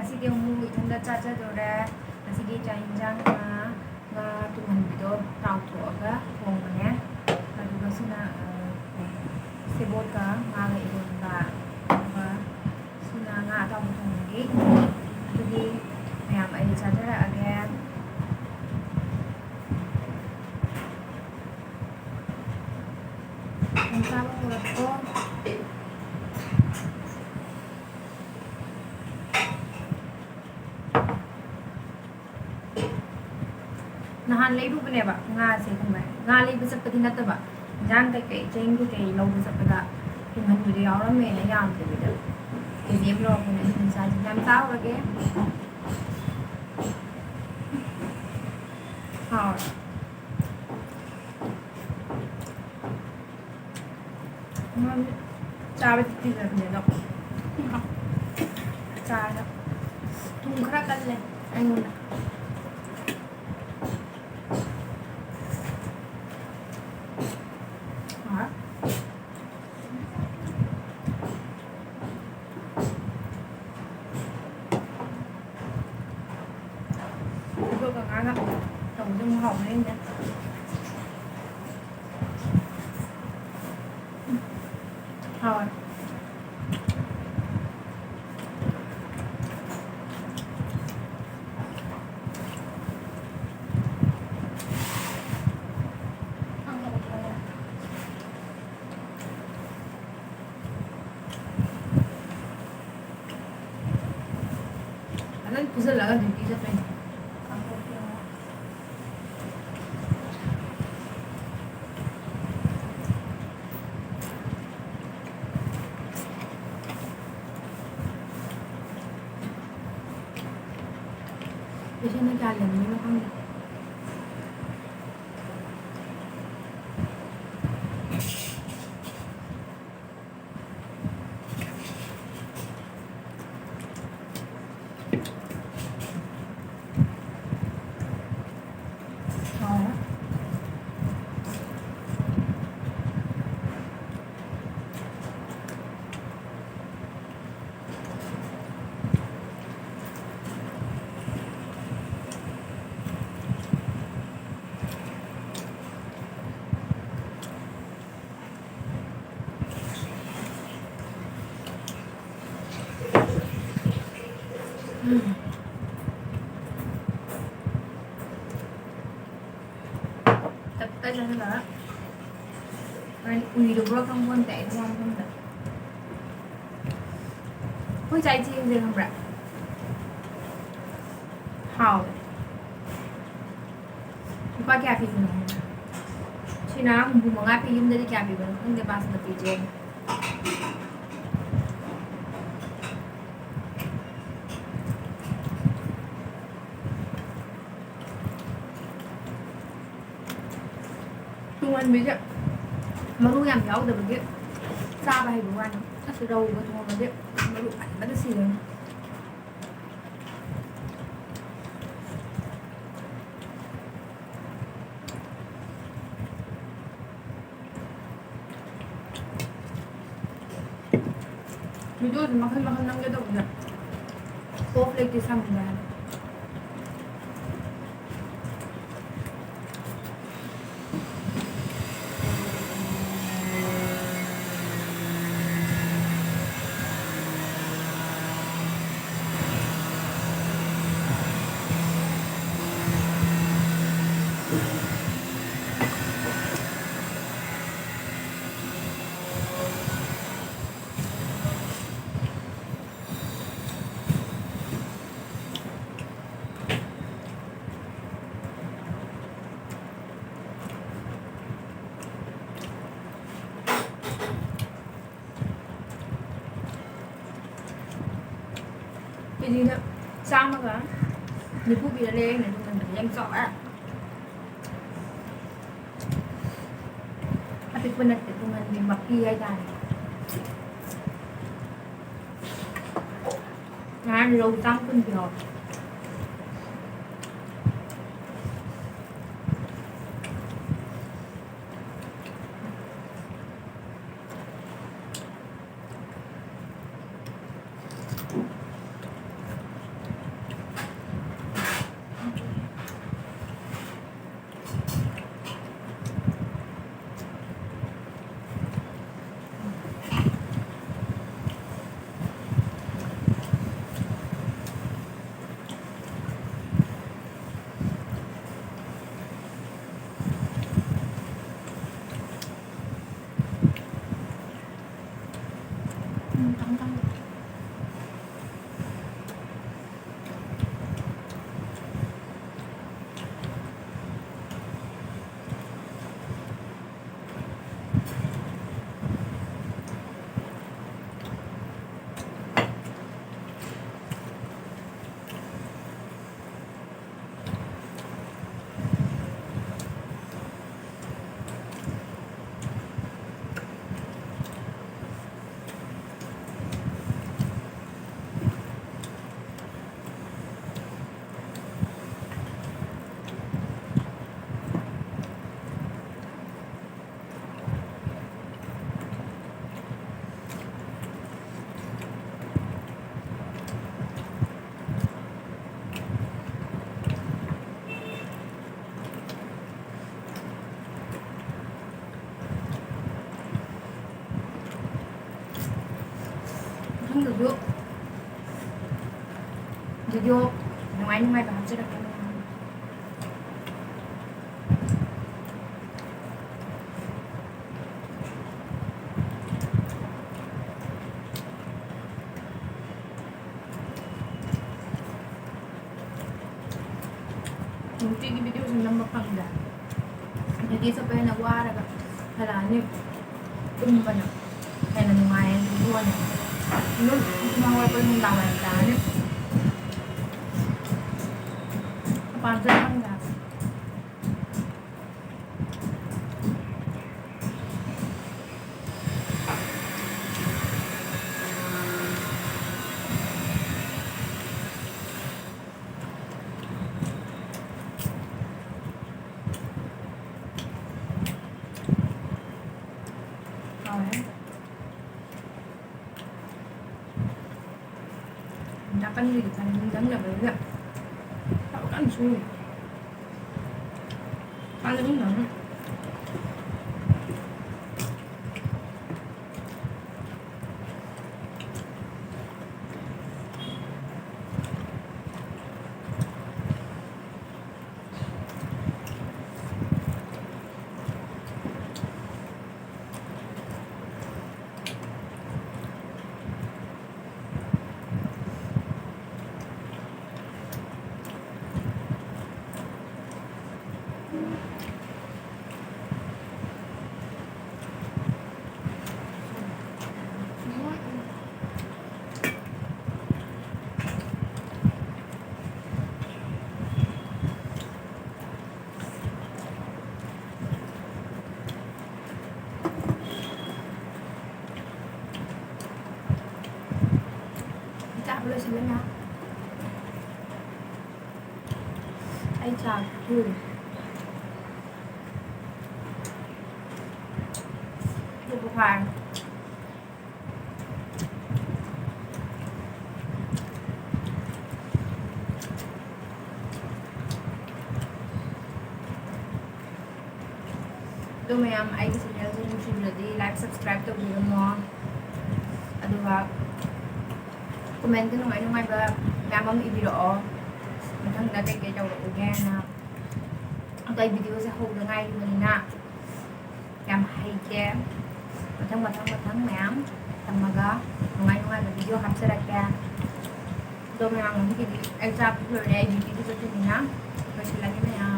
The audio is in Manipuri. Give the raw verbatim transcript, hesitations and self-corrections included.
ꯉꯁꯤꯗꯤ ꯑꯃꯨꯛ ꯏꯊꯟꯗ ꯆꯥꯖꯗꯣꯔꯦ꯫ ꯉꯁꯤꯒꯤ ꯆꯥꯛ ꯌꯦꯟꯁꯥꯡꯅ ꯉꯥ ꯇꯨꯡꯍꯟꯕꯤꯗꯣ ꯇꯥꯎꯊꯣꯛꯑꯒ ꯊꯣꯡꯕꯅꯦ꯫ ꯑꯗꯨꯒ ꯁꯤꯅ, ꯑ, ꯁꯦꯕꯣꯠꯀ ꯉꯥꯒ ꯏꯔꯣꯟꯕ꯫ ꯑꯗꯨꯒ ꯁꯤꯅ ꯉꯥ ꯑꯇꯥꯎꯕ ꯊꯣꯡꯕꯒꯤ꯫ ꯑꯗꯨꯗꯤ ꯃꯌꯥꯝ ꯑꯩ ꯆꯥꯖꯔꯛꯑꯒꯦ꯫ ꯌꯥꯝ ꯆꯥꯕ ꯍꯧꯔꯛꯑꯣ꯫ ꯅꯍꯥꯟ ꯂꯩꯔꯨꯕꯅꯦꯕ ꯉꯥꯁꯦ, ꯈꯪꯕ꯭ꯔꯥ? ꯉꯥ ꯂꯩꯕ ꯆꯠꯄꯗꯤ ꯅꯠꯇꯕ, ꯏꯟꯖꯥꯡ ꯀꯩꯀꯩ, ꯆꯦꯡ ꯀꯩꯀꯩ ꯂꯧꯕ ꯆꯠꯄꯗ ꯇꯨꯡꯍꯟꯕꯤꯗꯣ ꯌꯥꯎꯔꯝꯃꯦꯅ ꯌꯥꯝꯗꯕꯤꯗ ꯀꯦ ꯖꯤ ꯑꯃ ꯂꯧꯔꯛꯄꯅꯦ꯫ ꯑꯗꯨꯅ ꯆꯥꯁꯦ꯫ ꯌꯥꯝ ꯆꯥꯎꯔꯒꯦ꯫ ꯍꯥꯎꯔꯦ꯫ ꯃꯣꯏ ꯆꯥꯕꯗꯤ ꯇꯤꯟꯅꯕꯅꯦ ꯑꯗꯣ꯫ ꯆꯥꯔꯦ꯫ ꯊꯨꯝ ꯈꯔ ꯀꯜꯂꯦ ꯑꯩꯉꯣꯟꯗ꯫ ꯍꯥꯎꯔꯦ꯫ ꯁꯦꯕꯣꯠꯀ ꯉꯥꯒ ꯇꯧꯕꯁꯦ ꯑꯃꯨꯛ ꯍꯥꯎꯕ꯭ꯔꯥ ꯌꯦꯡꯒꯦ꯫ ꯍꯥꯎꯋꯦ꯫ ꯐꯖꯅ ꯐꯨꯖꯜꯂꯒ duty ꯆꯠꯇꯣꯏꯅꯦ꯫ Patientꯅ ꯀꯌꯥ ꯂꯦꯝꯗꯣꯏꯅꯣ ꯈꯪꯗꯦ꯫ ꯇꯞꯇꯥꯏ ꯆꯥꯁꯤꯜꯂꯒ ꯍꯣꯔꯦꯟ ꯎꯏꯔꯕ꯭ꯔꯥ ꯈꯪꯄꯣꯟꯇꯦ ꯑꯩ ꯆꯥ ꯃꯐꯝꯗ꯫ ꯑꯩꯈꯣꯏ ꯆꯥꯛ ꯆꯦꯡꯁꯦ ꯈꯪꯕ꯭ꯔꯥ? ꯍꯥꯎꯋꯦ꯫ ꯂꯨꯄꯥ ꯀꯌꯥ ꯄꯤꯕꯅꯣ? ꯁꯤꯅ ꯍꯨꯝꯐꯨ ꯃꯉꯥ ꯄꯤ, ꯌꯨꯝꯗꯗꯤ ꯀꯌꯥ ꯄꯤꯕꯅꯣ ꯈꯪꯗꯦ, ꯕꯥꯁꯃꯇꯤꯁꯦ꯫ ꯇꯨꯡꯍꯟꯕꯤꯁꯦ ꯃꯔꯨ ꯌꯥꯝ ꯌꯥꯎꯗꯕꯒꯤ ꯆꯥꯕ ꯍꯩꯕ ꯋꯥꯅꯤ꯫ ꯑꯁ, ꯔꯧꯒ ꯊꯣꯡꯉꯗꯤ ꯃꯔꯨ ꯐꯖꯅ ꯁꯤꯔꯅꯤ꯫ ꯚꯤꯗꯤꯑꯣꯁꯦ ꯃꯈꯜ ꯃꯈꯜ ꯅꯝꯒꯦ ꯇꯧꯕꯅꯦ꯫ ꯑꯣꯐ ꯂꯩꯇꯦ, ꯁꯪꯗꯦ ꯍꯥꯏꯕ꯫ ꯀꯦꯖꯤꯗ ꯆꯥꯝꯃꯒ ꯅꯤꯐꯨ ꯄꯤꯔ ꯂꯩꯔꯛꯏꯅꯦ, ꯇꯨꯡꯍꯟꯕꯤꯗꯤ ꯌꯥꯝ ꯆꯥꯎꯔꯦ꯫ ꯑꯄꯤꯛꯄ ꯅꯠꯇꯦ, ꯇꯨꯡꯍꯟꯕꯤ ꯃꯄꯤ ꯍꯥꯏꯇꯥꯔꯦ꯫ ꯉꯔꯥꯡ ꯔꯧ ꯆꯥꯝ ꯀꯨꯟ ꯄꯤꯍꯧꯋꯦ꯫ video ꯅꯨꯡꯉꯥꯏ ꯅꯨꯡꯉꯥꯏꯕ ꯍꯥꯞꯆꯔꯛꯀꯦ ꯃꯌꯥꯝ꯫ ꯅꯨꯡꯇꯤꯒꯤ videoꯁꯨ ꯅꯝꯕ ꯐꯪꯗꯦ꯫ Duty ꯆꯠꯄꯅꯤꯅ ꯋꯥꯔꯒ ꯍꯜꯂꯛꯑꯅꯤ꯫ ꯇꯨꯝꯕꯅ ꯍꯦꯟꯅ ꯅꯨꯡꯉꯥꯏꯌꯦ ꯑꯗꯨꯒꯤ ꯋꯥꯅꯤ꯫ ꯑꯗꯨꯝ ꯇꯨꯝ ꯍꯧꯒꯠꯂꯛꯄꯗ ꯅꯨꯡꯗꯥꯡ ꯋꯥꯏꯔꯝ ꯇꯥꯔꯅꯤ꯫ ꯃꯄꯥꯟ ꯊꯣꯛꯄ ꯐꯪꯗꯦ ꯍꯥꯏꯕ꯫ ꯍꯥꯎꯔꯦ꯫ ꯅꯥꯀꯟꯒꯤꯗꯤ ꯈꯔ ꯅꯪꯅꯕꯅꯤꯅ ꯊꯕꯛ ꯀꯟꯅ ꯁꯨꯔꯤ꯫ ꯀꯥꯟꯗ ꯃꯤ ꯉꯥꯡꯅ꯫ ꯆꯥꯕ ꯂꯣꯏꯁꯤꯜꯂꯦ ꯃꯌꯥꯝ꯫ ꯑꯩ ꯆꯥ ꯊꯨꯔꯦ꯫ ꯊꯨꯕ ꯐꯥꯔꯦ꯫ ꯑꯗꯣ ꯃꯌꯥꯝ, ꯑꯩꯒꯤ channelꯁꯦ ꯅꯨꯡꯁꯤꯕꯤꯔꯗꯤ like, subscribe ꯇꯧꯕꯤꯔꯝꯃꯣ꯫ ꯑꯗꯨꯒ ꯀꯃꯦꯟꯇ ꯅꯨꯡꯉꯥꯏ ꯅꯨꯡꯉꯥꯏꯕ ꯃꯌꯥꯝ ꯑꯃ ꯏꯕꯤꯔꯛꯑꯣ, ꯃꯊꯪꯗ ꯀꯩꯀꯩ ꯇꯧꯔꯛꯎꯒꯦꯅ꯫ ꯑꯗꯣ ꯑꯩ ꯚꯤꯗꯤꯑꯣꯁꯦ ꯍꯧꯗ ꯉꯥꯏꯔꯤꯕꯅꯤꯅ ꯌꯥꯝ ꯍꯩꯇꯦ꯫ ꯃꯊꯪ ꯃꯊꯪ ꯃꯊꯪ ꯃꯌꯥꯝ ꯇꯝꯃꯒ ꯅꯨꯡꯉꯥꯏ ꯅꯨꯡꯉꯥꯏꯕ ꯚꯤꯗꯤꯑꯣ ꯍꯥꯞꯆꯔꯛꯀꯦ꯫ ꯑꯗꯣ ꯃꯌꯥꯝ, ꯉꯁꯤꯒꯤꯗꯤ ꯑꯩ ꯆꯥꯕꯁꯨ ꯂꯣꯏꯔꯦ, ꯑꯩ ꯗ꯭ꯌꯨꯇꯤꯁꯨ ꯆꯠꯇꯣꯏꯅꯤꯅ ꯂꯣꯏꯁꯤꯜꯂꯒꯦ ꯃꯌꯥꯝ꯫